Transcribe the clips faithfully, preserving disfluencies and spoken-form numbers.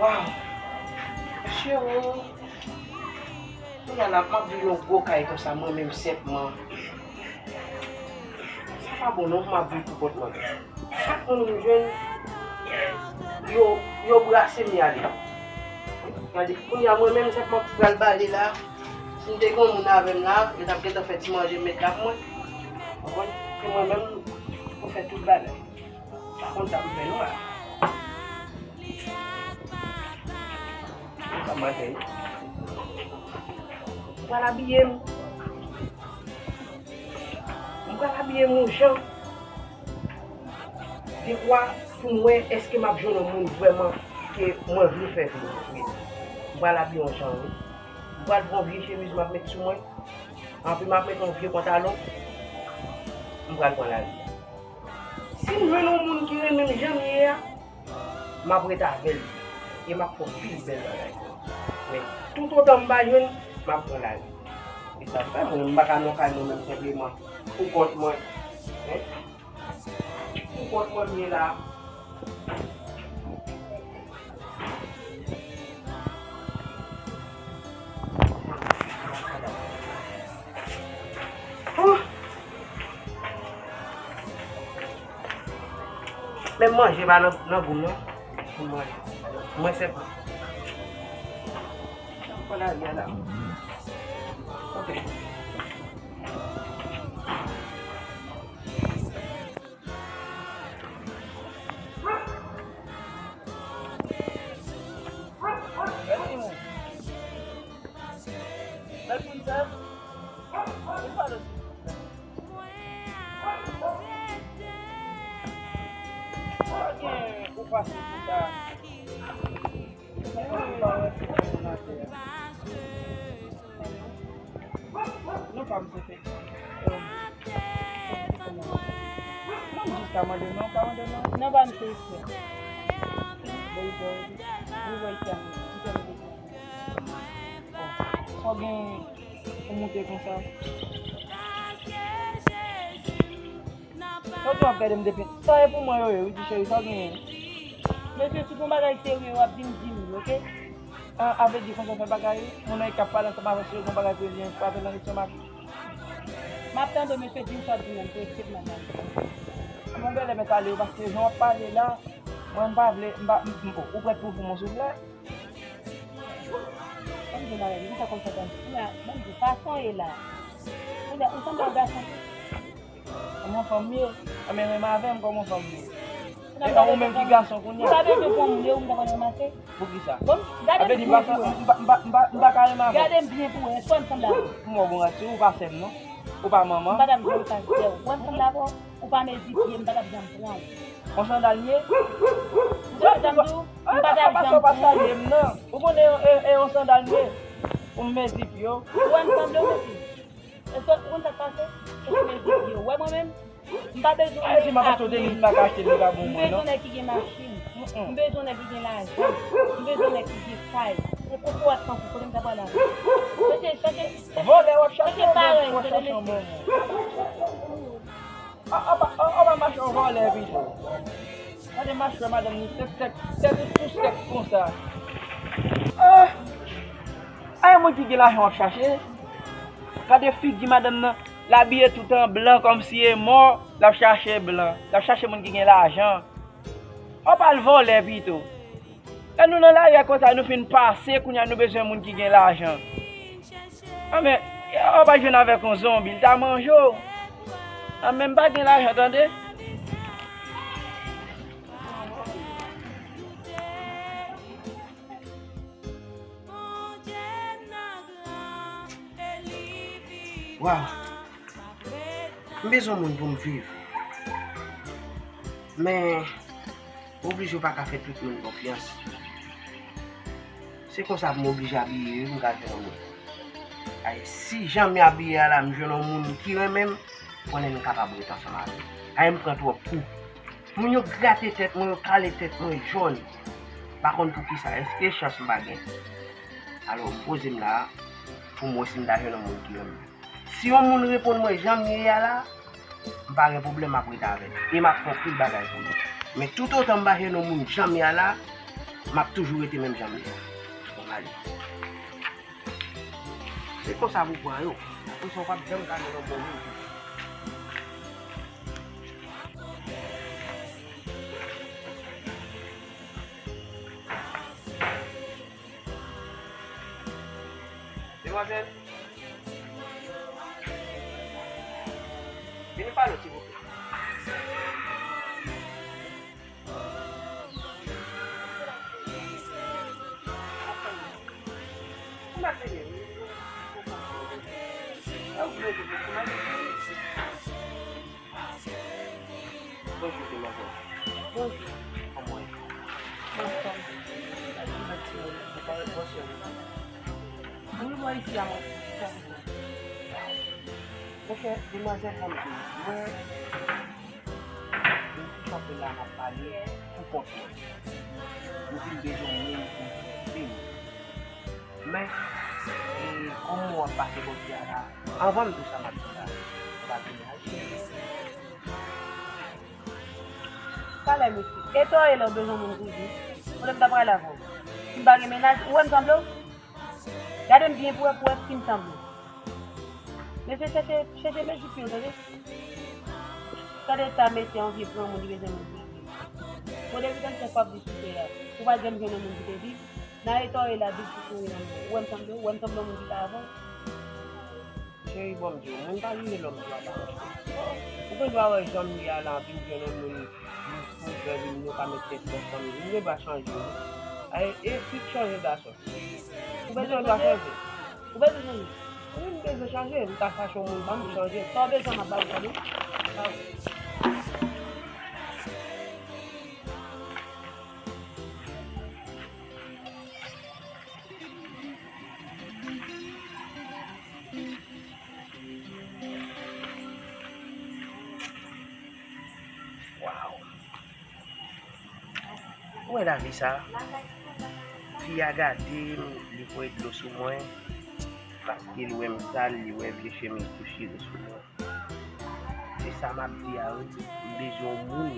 Waw! Cheri, kounye a la, m ap viv yon gwo kay konsa, mwen menm sèlman. Sa pa bon non pou m ap viv pou kont mwen. Chak moun m jwenn, yo, yo brase m y ale. Gade, kounye a mwen menm sèlman pral bale la. Si m te gen yon moun avè m la, yo t ap gentan fè ti manje m met la pou mwen. Ou konprann? Se mwen menm pou fè tout bagay. Pa konn sa m fè non la. Sa maten. Ou pral abiye m. M pral abiye m yon jan. Dekwa pou m wè èske m ap jwenn yon moun vrèman ke mwen vle fè vini. M pral abiye yon jan, wi. M pral pran vye chemiz m ap met sou mwen. Anpi m ap met yon vye pantalon. M pral pran lari. Si m jwenn yon moun ki renmen m jan m ye a, m ap ret avè l. E m ap fè yon pil bèl bagay. Men, toutotan m pa jwenn, m ap pran lari. E sa fè mwen, m pa ka nan kay mwen menm senpleman. Pou kont mwen. Hein? Pou kont mwen m ye la. Huh! Men manje pa nan, nan gou m non. Pou manje. Mwen se pa. Fò la, vyen la. Ok. Non, pa m se fè. Non, jis ka mande non, pa mande non. Non, pa m se fè. Boy, boy. Wi, boy, sa. Sa gen ou moute konsa. Sa w di w ap gade m depi. Sa e pou mwen yo ye, wi, ti cheri, sa w genyen? Mesye, si gon bagay serye w ap di m, di m li, oke? A, a vle di konsa w fè bagay, moun nan ki ap pale ansanm avè w, si yo gon bagay pou yo di, pou apèl nan lestomak. M ap tande w, mesye, di m sa w di m nan, pou eksplike m nan. Bon, bèlè, mèt ale, paske jan w ap pale la, mwen, m pa vle, m pa, m, m, ou prèt pou, pou mwen, souple? Ban m di w bagay, m kontan konn sa w di m. Kounye a, ban m di w, fason w ye la. Kounye a, ou sanble yon gason. Kòman fanm ye? Anben, menm avè m, kòman fanm ye? E pa ou menm ki gason kounye a? Ou pa bezwen pran moun yo, ou ta konn ranmase? Poukisa? Bon, gade m byen pou wè. M pa, m pa, m pa, m pa ka renmen avè w. Gade m byen pou wè, èske w wè m sanble avè w? Pou mwen, bon, si ou pa sè m, non? Ou pa manman? M pa t ap janm ka sè w. Ou wè m sanble avè w? Ou pa mezi pye, m pa t ap janm pran w. On sandal m ye? Ou tande sa m di w? M pa t ap janm pran w. Ou konnen e, e, e on sandal m ye? Pou m mezi pye w. Ou wè m sanble w, mesye? Èske ou konn sa k pase? Ou mezi pye w. Ou wè mwen menm? M pa bezwen nèg ak moun. M bezwen nèg ki gen machin. M bezwen nèg ki gen lajan. M bezwen nèg ki gen kay. Ou konprann sa m di w? Kote m ta pral la? Mesye, chache, chache parèy, tande mesye. A, a pa, a, a pa mache yon vòlè pito. Gade machwè madanm ni sèk sèk, tèt ou tou sèk konsa. Ah! A yon moun ki gen lajan w ap chache? Gade figi madanm nan, l abiye tout an blan kòmsi e mò, l ap chache blan. L ap chache moun ki gen lajan. W ap al vòlè pito. Lè nou nan lari a konsa, nou fin pase, kounye a nou bezwen moun ki gen lajan. Anben, w ap al jwenn avèk yon zonbi, li ta manje w. Anben, m pa gen lajan, tande? Waw! M bezwen moun pou m viv. Men, oblije w pa ka fè tout moun konfyans. Se konsa pou m oblije abiye wi pou m ka jwenn yon moun. Ay, si jan m abiye a la, m jwenn yon moun ki renmen m, konnen nou kapab ret ansanm avè l. Ay, m pran twòp kou. Moun yo grate tèt mwen, yo kale tèt mwen jòn. M pa konn poukisa, èske chans m pa gen? Alò, m poze m la a pou m wè si m ta jwenn yon moun ki renmen m. Si yon moun reponn mwen jan m ye a la, m pa gen pwoblèm, m ap ret avè l. E m ap fè anpil bagay pou li. Men toutotan m pa jwenn yon moun jan m ye a la, m ap toujou rete menm jan m ye a. Bon, ale. Se konsa pou pran yo. Konsa w p ap janm ka jwenn yon bon moun. Demwazèl, vini pale, silvouplè. Bonjou, demwazèl. Bonjou. Kòman w ye? Anfòm. Ou pa ret bò cheri. Mwen bò isi a, mwen. Monchè, demwazèl, ban m di w, mwen, mwen sou kanpe la, m ap pale pou kont mwen. Mwen vin bezwen moun pou m fè vi m. Men, e, kòm mwen ap pase bò isi a la, anvan m di w sa m ap di w la, ou pa vin aji. Talè, mesye. E tò e lè w bezwen moun pou di. Kote m ta prale avè w? Si m pa gen mennaj, ou wè m sanble w? Gade m byen pou wè, pou wè si m sanble w. Mesye, chèche, chèche mezi pye w, tande. Tande sa, mesye, yon vye granmoun, li bezwen moun pou di. Bon, depi tank w ap diskite a, ou pa t janm jwenn yon moun ki te viv. Nan eta w ye la, di pou kouri nan men. Ou wè m sanble w? Ou wè m sanble yon moun ki pa avè w? Cheri, ban m di w, moun pa jije lòm sou aparans li. Ou gendwa wè jan m ye a la, anpi m jwenn yon moun, vin fou, fè vin nou ka met tèt nou ansanm. Moun gendwa chanje, wi. Ay, e fi k chanje gason. Ou bezwen dwa chanje. Ou bezwen chanje. Wi, m bezwen chanje. M ka chache yon moun ban m chanje. Sa w bezwen, m ap ba w, tande. Ba w. Waw. Ou wè lavi sa? Fi a gade m, li voye dlo sou mwen, paske l wè m sal, li wè vye chemiz tou chire sou mwen. Se sa m ap di a wi, m bezwen yon moun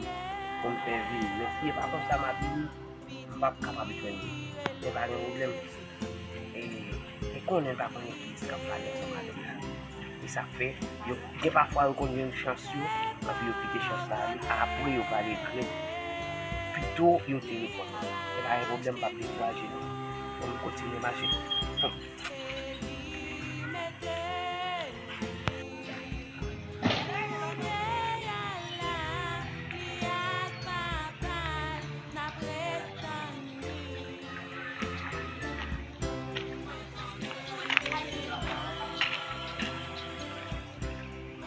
pou m fè vi m. Men si e pa konsa m abiye, m p ap kapab jwenn li. Men pa gen pwoblèm. E, e konnen l pa konnen kiyès k ap pale ansanm avè l la. E sa k fè, yo, gen pafwa yo konn jwenn chans yo, anpi yo kite chans la ale, apre yo pral regrèt pito yo te reponn mwen. Men pa gen pwoblèm, m p ap dekouraje non. Fò m kontinye mache. Hum.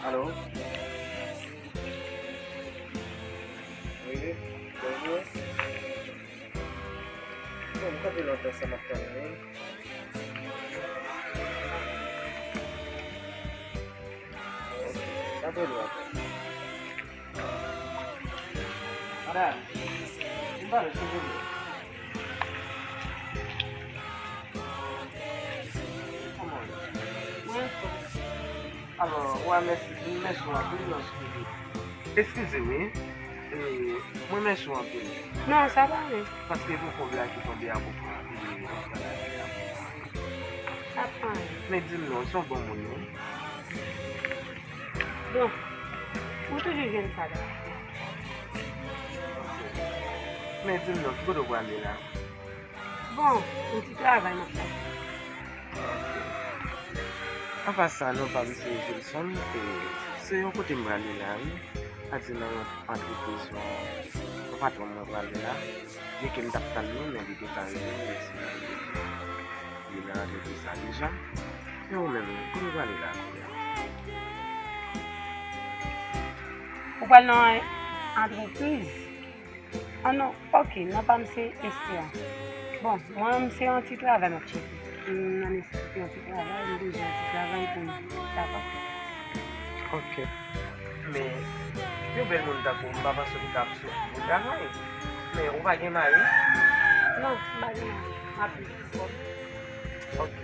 Alo? Wi, bonjou. Bon, m kanpe lontan sa m ap tann ou. Ok, apre nou apre. Madanm, vin pale, silvouplè. Kòman w ye? Mwen anfòm. Alò, w a mèsi, mèsi w anpil, non, silvouplè. Eskize m, wi. E, mwen mèsi w anpil. Non, sa pa anyen. Paske pou kòb la ki tonbe a pou pran, e, sa pa anyen. Men di m non, w se yon bon moun, wi. Bon, ou toujou jwenn sa la. Men di m non, ki kote w prale la? Bon, yon ti travay m ap fè. Ok. Anfas sa, non pa m se Wilson, e se yon kote m prale la, wi. Sa di nan yon antrepriz yon, yon patwon mwen prale la. Byenke m t ap tann li, men li te ka rive, men si li nan antrepriz la deja. E ou menm, kote w prale la kounye a? Ou pral nan antrepriz? Ah non, ok, non pa m se Esther. Bon, mwen menm se yon ti travay m ap chèche. M nan nesesite yon ti travay, m bezwen yon ti travay pou m kapab. Ok. Men, yon bèl moun tankou w, m pa panse w te ka ap soufri pou travay. Men, ou pa gen mari? Non, m pa gen mari. M ap viv pou kò m. Ok.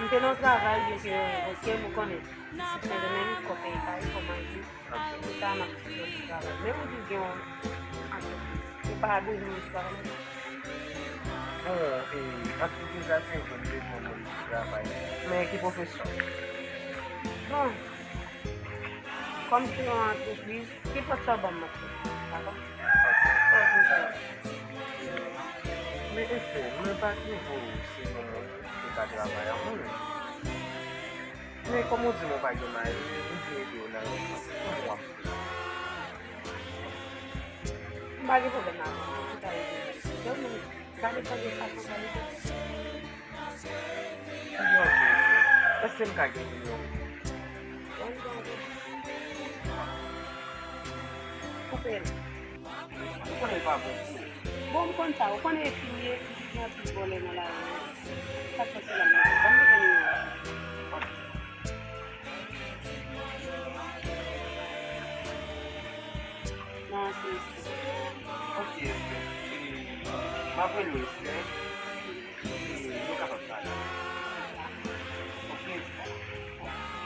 M te nan travay, byenke, ok, nou konnen. Isit Sendomeng, kò peye kay, kòman di? Ok. Se sa m ap di, travay. Men ou di gen yon antrepriz. Ou pa bezwen moun travay nan. Bon, e, antrepriz la se vre, m bezwen moun pou travay. Men ki pwofesyon? Bon, kòm se yon antrepriz, kenpòt sa w ban m, m ap fè. Dakò? Ok. Sa w bezwen? Men, Esther, mwen pa twouve w se yon moun ki ka travay an mwen. Men kòm ou di m ou pa gen mari, m vin ede w nan yon sans. Kòman w ap fè? M pa gen pwoblèm avè w, mwen ki ta ede w. Gade, gade, gade fason sa ede. Ebyen, ok, ok. Èske m ka gen nimewo w? Bon, bon, bon. Koupe l. Ou konnen l pa bon pou ou. Bon, m konn sa. Ou konnen enfimye, gen anpil vòlè nan lari a. Sa k fè se la m mete. Ban m mete nimewo a. Non, se isit. Ok, Esther. E, m ap rele w, Esther. E, nou kapab pale. Ok, Esther.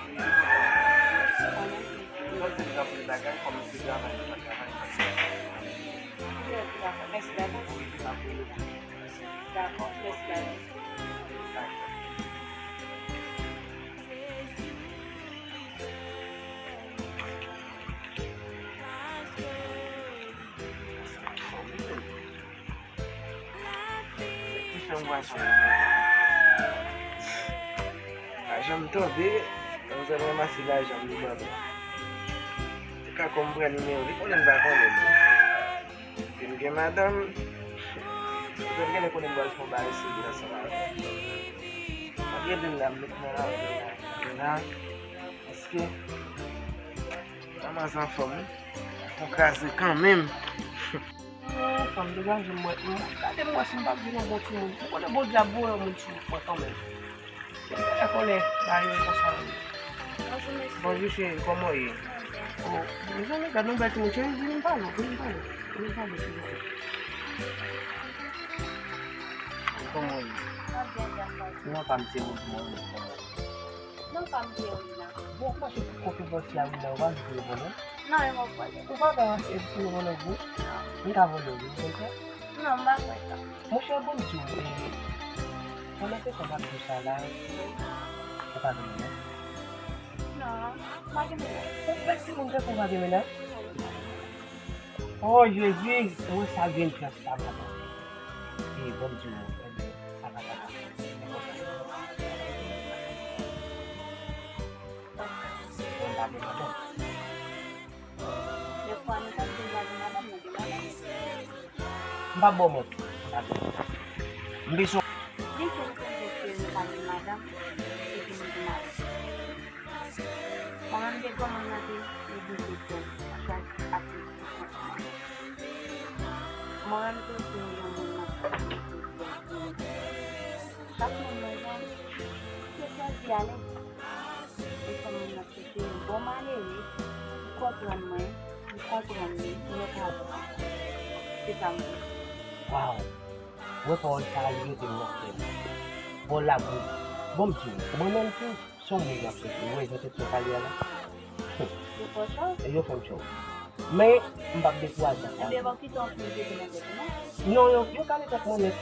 E, nou kontan. Ou santi m t ap fè bagay kòm si travay, nou pa travay. Mèsi, dakò. Mèsi, dakò. Dakò, mèsi, dakò. Ti fè m pran swen. Lajan m tonbe, manzè ranmase lajan m li ban mwen. Te ka konn pran nimewo, li konnen m pa konnen li. Epi m gen madanm, m gen lè konnen m pral fè yon bagay serye ansanm avè l. M ap rele l la, m met mwen la, m la, paske manman zanfan m, wi. Pou kraze kanmenm. Oh, fanm degaje m wè. Gade m wè si m p ap vin yon bon timoun. Ou konnen Bondye ap voye yon moun sou mwen kanmenm. Depi lè kòlè ba yo konsa wi. Bonjou, mesye. Bonjou, cheri. Kòman w ye? Mwen byen. Oh, mezanmi, gade yon bèl timoun, cheri, vin m pale w, vin m pale w. Vin m pale w, silvouplè. Kòman w ye? Mwen byen, byen, byen. Non, pa m se Woodmore, kòman w ye? Non, pa m se Wina. Bon, ou mache pou kote bòs la, Wina, ou pa vle voye non? Non, e mwen voye. Ou pa ka ranse pou yo vòlè vre? Non. M ka vòlè w, ou konn sa? Non, m pa kwè sa. Monchè, bon m di w, e, pandan se tan m ap di w sa la, ou pa gen mennaj? Non, m pa gen mennaj. Ou bèl timoun tankou w pa gen mennaj? Oh, Jezi, mwen sa vin fè sa, madanm. E, bon m di w, ebyen, sa pa ka pase. Mwen pa gen madanm. Dèfwa nou t ap di m pa gen madanm, mwen gen madanm. M pa ba w manti, m pa gen madanm. M bezwen. Byenke m konnen ke nou pa gen madanm, epi nou gen mari. Mwen menm gen granmoun nan te neglije pou m chwazi ap viv pou kont mwen. Mwen menm tou se yon moun nan chak moun mwen jwenn, se chwazi ale. E fanm nan se te yon bon malere, li konprann mwen, li konprann li, nou pa bon ankò. Se sa m vle. Waw! Wè pawòl sa a, li rete nan kè m. Bon, labou. Bon, m di w, mwen menm tou, se yon moun m ap chèche. Ou wè jan tèt mwen pale a la? Yo fè w cho? Yo fè m cho. Men, m p ap dekouraje ak sa. Ebyen, bon, kite yon fim tete nan tèt ou, non? Non, yo, yo kale tèt mwen nèt.